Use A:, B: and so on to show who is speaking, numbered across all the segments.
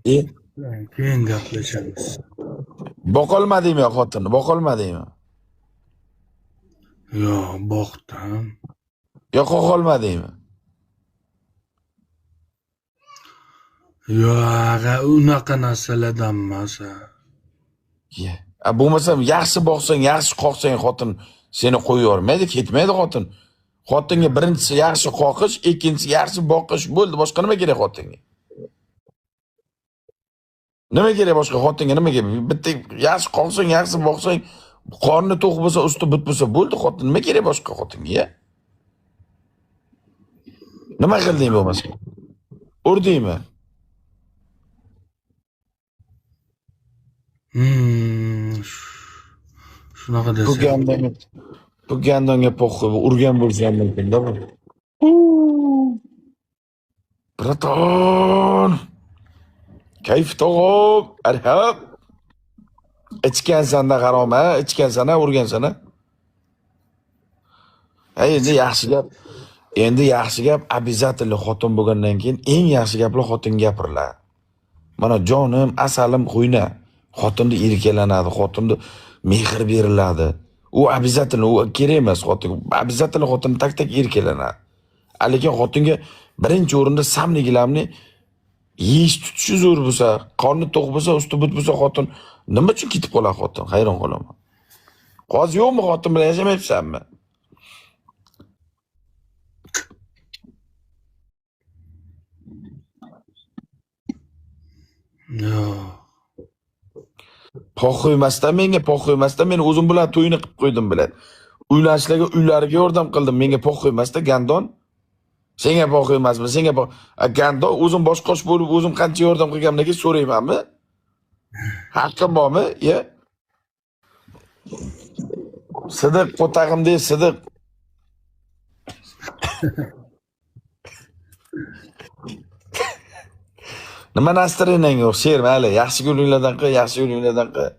A: E,
B: Keyin gaplashamiz.
A: Boqolmadingmi xotinni? Boqolmadingmi?
B: Yo'q, boqdim.
A: Yo qoqolmadingmi?
B: Yo'q, ag'a, unaqa narsalardan emas. A.
A: Ye. A bo'lmasam yaxshi boqsang, yaxshi qoqsang xotin seni qo'yib yubormaydi, ketmaydi xotin. Xotinga birinchisi yaxshi qoqish, ikkinchisi yaxshi boqish bo'ldi. Boshqa nima kerak xotinga? Nima kerak boshqa xotinga, nima kerak? Bitta yaxshi qoqsang, yaxshi boqsang, qorni to'q bo'lsa, usti but bo'lsa bo'ldi xotin. Nima kerak boshqa xotinga? Ya? Nima qilding bo'lmasa? Urdingmi?
B: Shunaqa
A: Bu
B: desam.
A: gandonga, bu gandonga po'xi urgan bo'lsa ham mumkin-da bu. Братан! Kayf tog'om, arhab. Ichgansan-da harom, ha? Ichgansan, ha, urgansan, ha? Ha, endi yaxshi gap. Endi yaxshi gap обязательно xotin bo'lgandan keyin eng yaxshi gaplar xotinga gapiriladi. Mana jonim, asalim qo'yna. Xotinni erkalanadi, xotinni mehr beriladi. U обязательно, u kerak emas xotin. Обязательно xotin tak-tak erkalanadi. Lekin xotinga birinchi o'rinda самый главный yeyish tutishi zo'r bo'lsa, qorni to'q bo'lsa, usti but bo'lsa xotin nima uchun ketib qoladi xotin? Hayron qolaman. Hozir yo'qmi xotin bilan yashamayapsanmi?
B: Yo'q.
A: Poxoy emasda menga, poxoy emasda men o'zim bilan to'yini qilib qo'ydim bilan. Uylanishlarga uylariga yordam qildim. Menga poxoy emasda gandon. Senga poxoy emasmi? Senga gandon o'zim boshqosh bo'lib o'zim qancha yordam qilganimdan keyin so'raymanmi? Haqqim bormi? Ya. Sidiq qo'tag'im de, Sidiq. Nima настроение yo'q, sher mayli, yaxshi ko'ringlardan qil, yaxshi ko'ringlardan qil.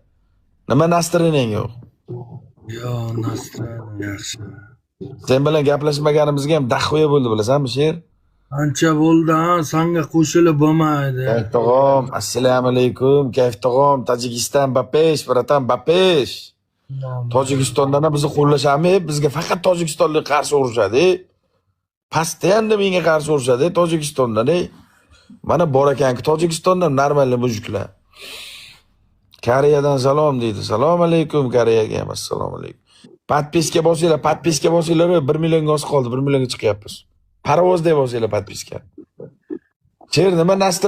A: Nima настроение yo'q?
B: Yo'q, настроение yaxshi.
A: Sen bilan gaplashmaganimizga ham дохуя bo'ldi, bilasanmi, sher?
B: Ancha bo'ldi, ha, sanga qo'shilib bo'lmaydi.
A: Kayf tog'om, assalomu alaykum, kayf tog'om, Tojikiston bapesh, братан, bapesh. Tojikistondan ham bizni qo'llashami? Bizga faqat tojikistonlik qarshi urushadi. Постоянно menga qarshi urushadi Tojikistondan. Mana bor ekanki Tojikistondan нормальный мужик lar. Koreyadan salom deydi. Salom alaykum Koreyaga ham assalomu alaykum. Подписка bosinglar, подписка bosinglar, 1 millionga oz qoldi, 1 millionga chiqyapmiz. Parvoz deb bosinglar подписка. Sher, nima настроение